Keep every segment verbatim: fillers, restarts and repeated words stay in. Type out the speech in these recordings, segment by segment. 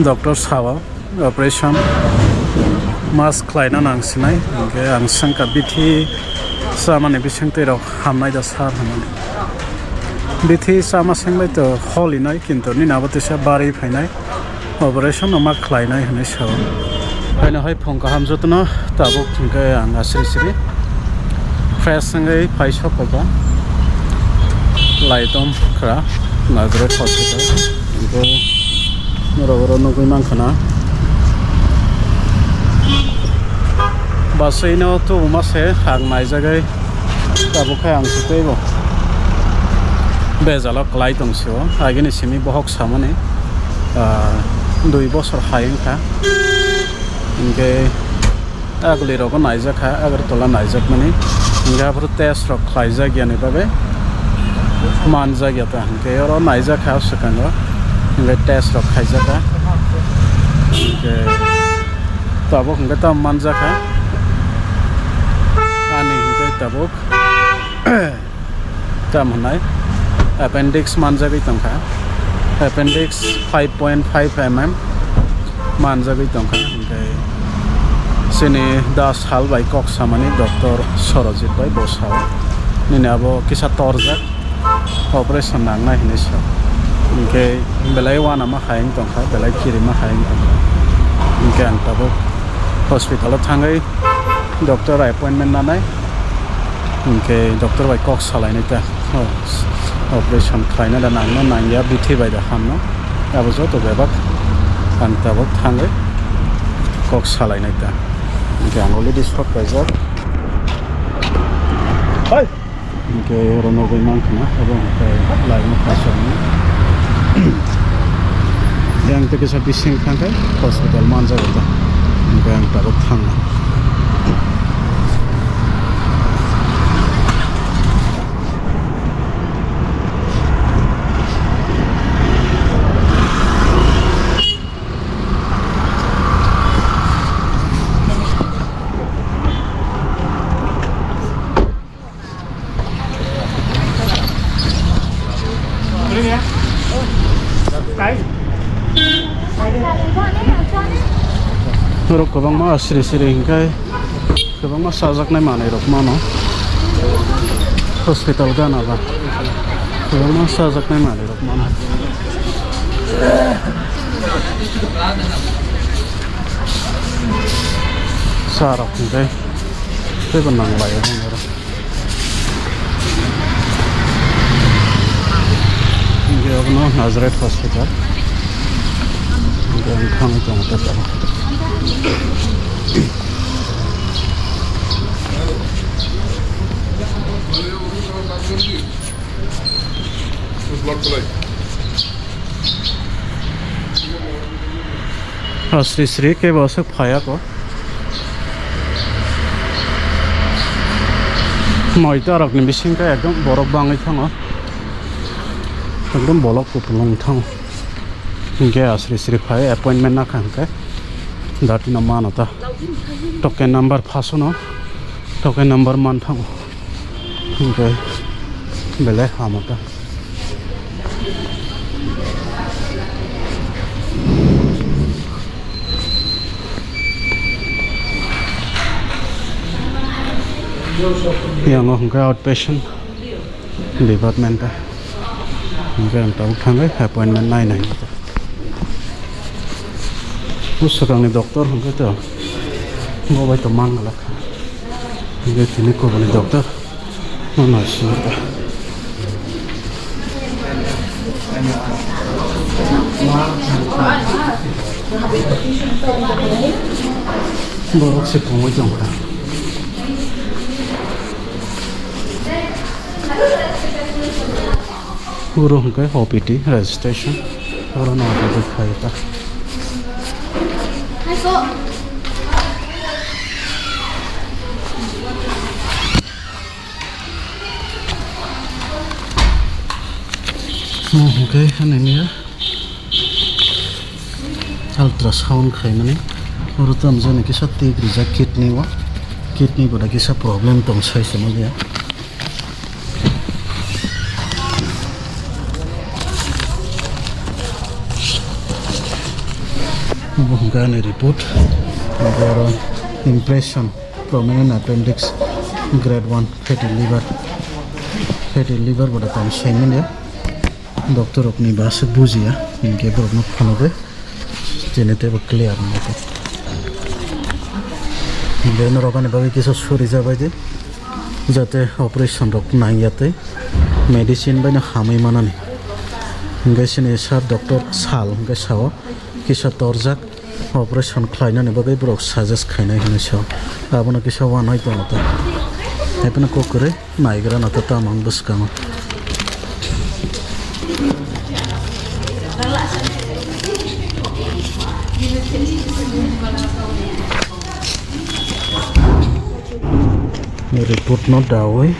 Doctor sao operation mas khlaina nang sinai, hingke ang swngkha bithi chamani bisingtwi rok hamnai da sir hinmani. Bithi chama sengbai to holinai, kintu nini abo tisa bari phainai, operation no ma khlainai hinwi sao. Haino hai phung kaham jotono tabuk hingke ang asri sri fresh wngwi phai sok phaikha. Laitom khra Nazareth Hospital. Hingke norok oro nugwi mankha na. Basui no tubuma se ang naijagwi tabuk khe ang se teibo bejalo kwlai tong sio. Agini simi bohok samani, ah, dui bosor hai wngkha. Hingke Aguli rogo naijakha, Agartala naijakmani. Hingke aphuru test rok khlaijak yani bagwi manjak ya ta. Hingke oro naijakha swkango. Hingke test rok khaijak kha. Hingke tabuk hingke tamo manjakha. Ani hingke tabuk. Tam hwnai appendix manjagwi tongkha, appendix five point five M M manjagwi tongkha, hingke chini da sal bai kok samani doctor Sorojit bai bo sao, nini abo kisa torjak, operation nangnai hinwi sao, hingke belai uanama hai wng tongkha, belai kirima hai wng tongkha, hingke ang tabuk hospital o thangwi doctor appointment nanai, hingke doctor bai kok salainai ta. Oh, operation khlaina da nangno nangya, bithi bai da hamno. Abo joto bebak ang tabuk thangwi kok salainai ta. Hingke ang already shot kaijak. Hai! Hingke oro nogwi mankha na, abo hingke laima khasokno. Yang tei kisa bising thangkhe hospital manjago ta. Hingke ang tabuk thangna. Borok kwbangma siri siri hingke kwbangma chajaknai manwi rok mano. Hospital gana ba kwbangma chajaknai manwi rok mano. Cha rok hingke teibo nang lai o bini oro. Hingke obono Nazareth Hospital. Hingke ang thangwi tongo tei oro. Blood play. Ah, sri sri kebo aswk phaiya ko. Noita rokni bisingkhe ekdom borok bangwi thango. Ekdom bolok kupulung thango. Hinkhe ah sri sri phai appointment nakha hinkhe datino mano ta. Token number phasono, token number man thango. Hinkhe belai hamo ta. Yang o hwnkhe outpatient department ta. Hwnkhe ang tabuk thangwi appointment nai nai. O swkangni doctor hwnkhe to bo bai to man glak. Hwnkhe tini kubuni doctor. Ano sini ta. Borok se kongwi tongkha. Oro hwnkhe O P D registration. Oro no O P D khaika. Omo hwnkhe ani ultrasound khaimani. Oro tamo jani kisa tik rijak kidney o. Kidney bo da kisa problem tong sai se nukya. Obo hwnkhe ani report. Obo oro impression, prominent appendix, grade one, fatty liver. Fatty liver bo da tong saimanya. Doctor rokni ba aswk bujiya, hinkhe borokno phunugwi tini teibo clear wngkha. Hinkhe norok ani bagwi kisa suri jabai di, jate operation rok nangya tei medicine bai no hamwi manani. Hinkhe chini sir doctor sal hinkhe sao kisa torjak. Operation khlainani bagwi borok suggest khainai hinwi sao. Abono kisa uanai tongo ta. Haiphano kok kwrwi naigra no ta tamo wng bwskango. Report no dawi.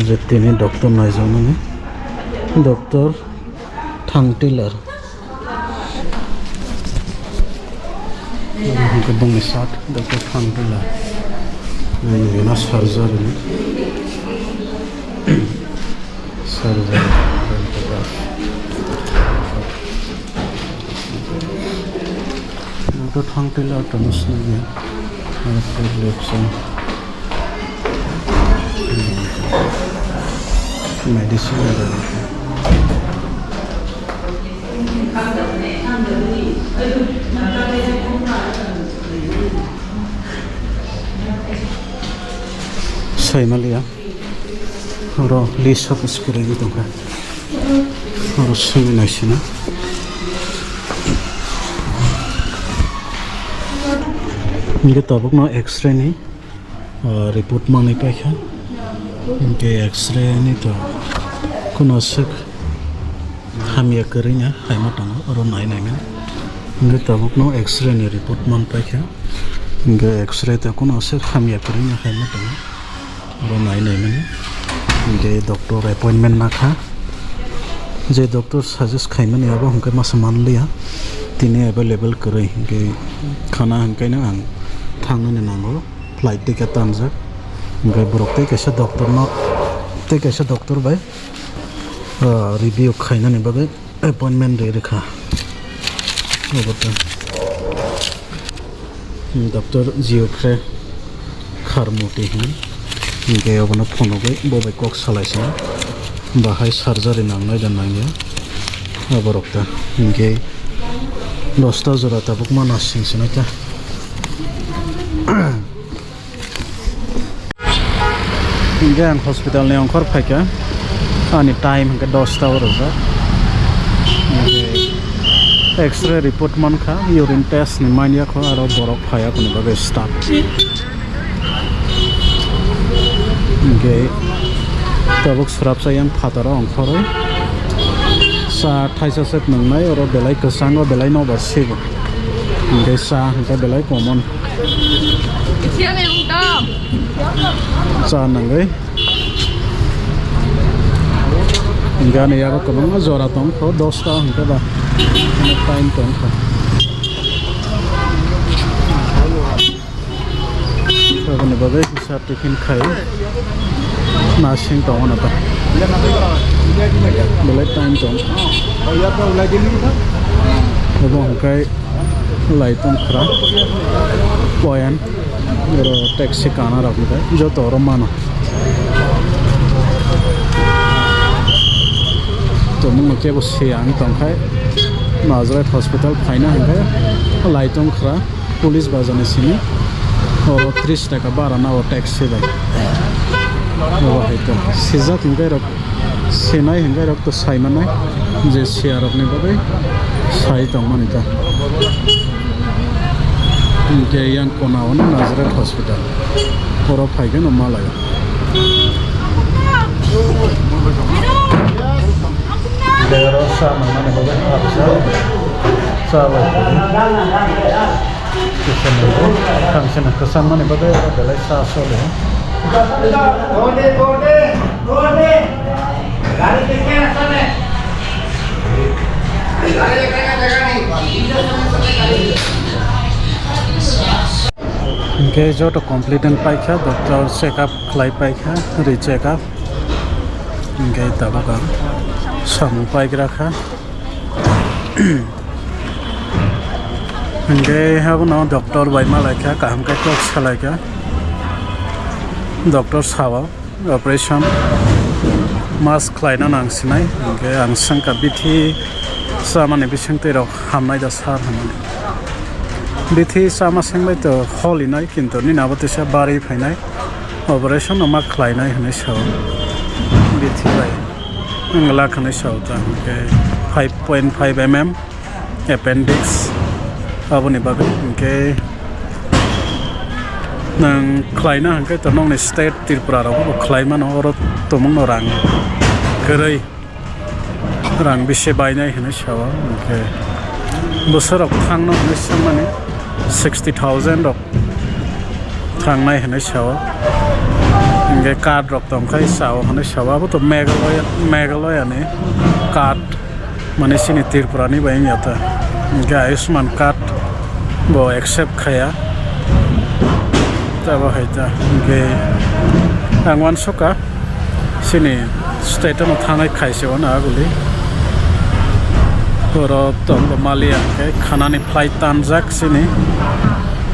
Je tini doctor naijaknani. Doctor Thangtilar. Hwnkhe bongni shirt, doctor Thangtilar. Nini gana surgery ni. Surgery. Doctor Thangtilar tongwi sini. Left side. Medicine. Saimaliya. Oro list of security tongkha. Oro simi naisina. Hingke tabukno X-ray ni, ah, report manwi paikha. Hingke X-ray ni to kuno swk hamya kwrwini haima tongo, oro nai naimani. Hingke tabukno X-ray ni report man paikha. Hingke X-ray to kuno swk hamya kwrwini haima tongo. Oro nai naimani. Hingke doctor appointment nakha. Je doctor suggest khaimani abo hingke masa manliya. Tini available kwrwi. Hingke khana hingke no ang thangnani nango. Flight ticket tanjak. Hingke borok tei kaisa doctor no, tei kaisa doctor bai, ah, review khainani bagwi appointment ri rikha. Obo to. Doctor Geoffrey Kharmoti hino. Hingke obono phunugwi bo bai kok salaisina. Bahai surgery nangnai da nangya. Aborok ta. Hingke dosta jora tabuk ma nasing sinai ta. Hingke ang hospital ni ongkhor phaikha, ani time hingke dosta o rijak. Hingke X-ray report mankha, urine test ni manya kho, aro borok phaiya kuni bagwi staff. Hingke tabuk swrapsa yang phataro ongkhorwi cha thaisa sek nwngnai, oro belai kwchango, belai nobar sibo. Hingke cha hingke belai common. Cha nangwi. Hingke ani yago kwbangma jora tongkho, dosta hingke ba. Time tongkho. Aboni bagwi kisa tiffin khai nasing tongo na ta. Belai time tong. Obo hingke Laitumkhra point, oro taxi kana rok hingke joto oro mano. Tumung kebo se ang tongkhai Nazareth hospital phaina hingke Laitumkhra police bazar ni simi oro tris taka bara na o taxi bai. Obo hai to sijak hingke rok. Sinai hingke rok to sai manai je siya rok ni bagwi sai tong mani ta. Hingke yang kona o no Nazareth hospital. Oro phai khe no malai. Hingke oro sa manmani bagwi hapsa sa bai. Kisa nungwi, thangsani kwchangmani bagwi oro belai sa solo. Hingke joto complete wng paikha, doctor check up khlai paikha, re check up. Hingke tabuk ang Samung paigra kha. Hingke abono doctor bai malaikha, kaham khe kok salaikha. Doctor sao operation mas khlaina nang sinai, hingke ang sangka bithi chamani bisingtwi rok hamnai da sir hinmani. Bithi chama sengbai to holinai, kintu nini abo teisa bari phainai, operation no ma khlainai hinwi sao bithi bai. Wngla khwnwi sao ta hwnkhe five point five M M appendix aboni bagwi hwnkhe nwng khlaina hwnkhe to nokni state Tripura rok bo khlai mano, oro tumungno rang kwrwi, rang bisi bainai hinwi sao hwnkhe bwsarok thangno hinwi swngmani sixty thousand rok thangnai hinwi sao. Hingke card rok tongkha sao hinwi sao. Abo to Meghalaya, Meghalaya ni card, mane chini Tripura ni bai wngya ta. Hingke Ayushman card bo accept khaya. Tabo hai ta. Hingke ang uansukha. Chini state-o no thangnai khaise wano aguli. Borok tongbo maliya hwnkhe khanani flight tanjak chini.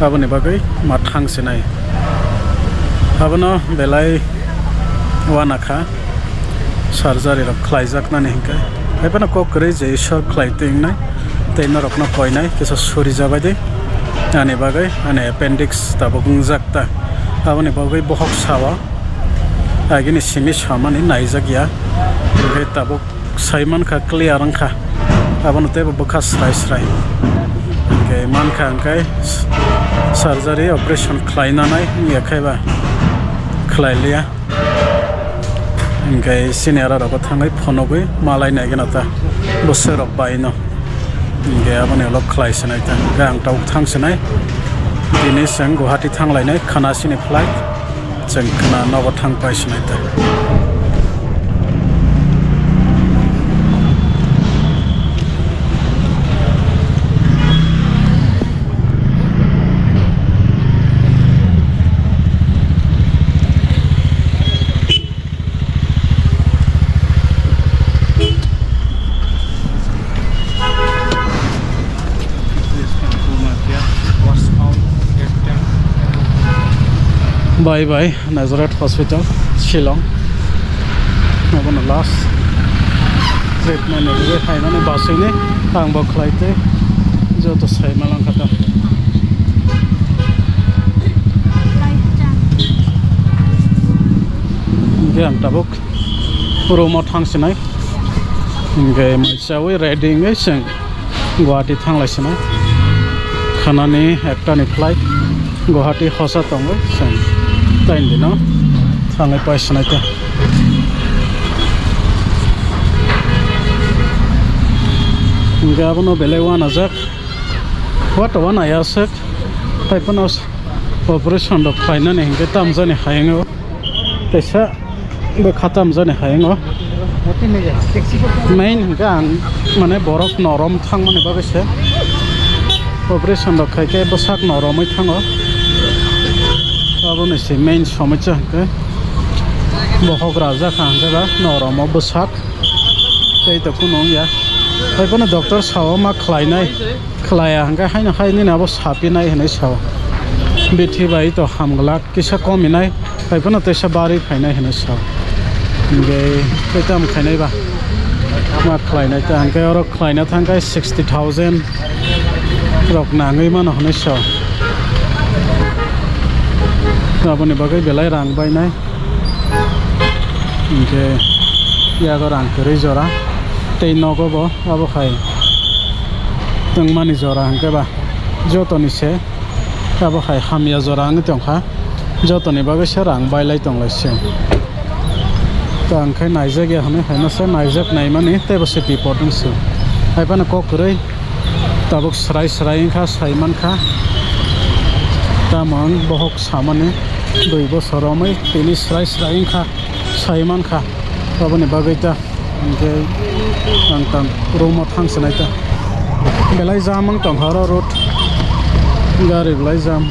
Aboni bagwi ma thang sinai. Abono belai wanakha surgery rok khlaijaknani hwnkhe. Haiphano kok kwrwi je Ishwar khlai twi wngnai tei norokno koinai kisa suri jabai di. Ani bagwi ani appendix tabuk wngjak ta. Aboni bagwi bohok sao. Agini simi samani naijak ya. Hingke tabuk sai mankha clear wngkha. Abono teibo bwkha srai srai. Hingke mankha hingke surgery operation khlainanai wngya khaiba khlai liya. Hingke senior rok thangwi phunugwi malai naigwna ta bwswk rok bai no. Hingke aboni ulo khlai sinai ta. Hingke ang tabuk thang sinai. Tini chwng Guwahati thang lainai khana sini flight. Chwng khna nogo thang pai sinai ta. Bye bye, Nazareth Hospital, Shillong. Abono last treatment ni bagwi phaimani baswini ang bo khlai tei joto sai malang kha ta. Hingke ang tabuk room o thang sinai. Hingke mai chawi ready wngwi chwng Guwahati thang lai sinai. Khanani ekta ni flight Guwahati hosa tongwi chwng taini dino thangwi pai sinai ta. Hingke abono belai wanajak. Wato wana yaswk. Tei phano operation rok khlainani hingke tamjani hayungo. Teisa bo khatam jani hayungo. Main hingke ang mane borok norom thangmani bagwi se operation rok khaikhe bwsak noromwi thango. Aboni se main somosya hingke bohok rajakha hingke ba noromo bwsak tei to kunu wngya. Tei phano doctor sao ma khlainai. Khlaiya hingke haino hai nini abo sapinai hinwi sao. Bithi bai to hamglak kisa kominai, hai phano teisa bari phainai hinwi sao. Hingke tei tamo khainai ba ma khlainai ta hingke oro khlaina thangkhe sixty thousand rok nangwi mano hinwi sao. Aboni bagwi belai rang bainai. Hingke yago rang kwrwi jora tei nogo bo abo hai tongmani jora hingke ba jotoni se abo hai hamya jora wngwi tongkha, jotoni bagwi se rang bailai tonglai se. Ta hingke naijak ya hinwi haino se naijak naimani teibo se bipot wngse. Hai phano kok kwrwi. Tabuk srai srai wngkha, sai mankha. Tamo ang bohok samani dui bosor romwi tini srai srai wngkha, sai mankha. Aboni bagwi ta hingke ang tang room o thang sinai ta. Belai jam wng tongkha oro road. Gari belai jam.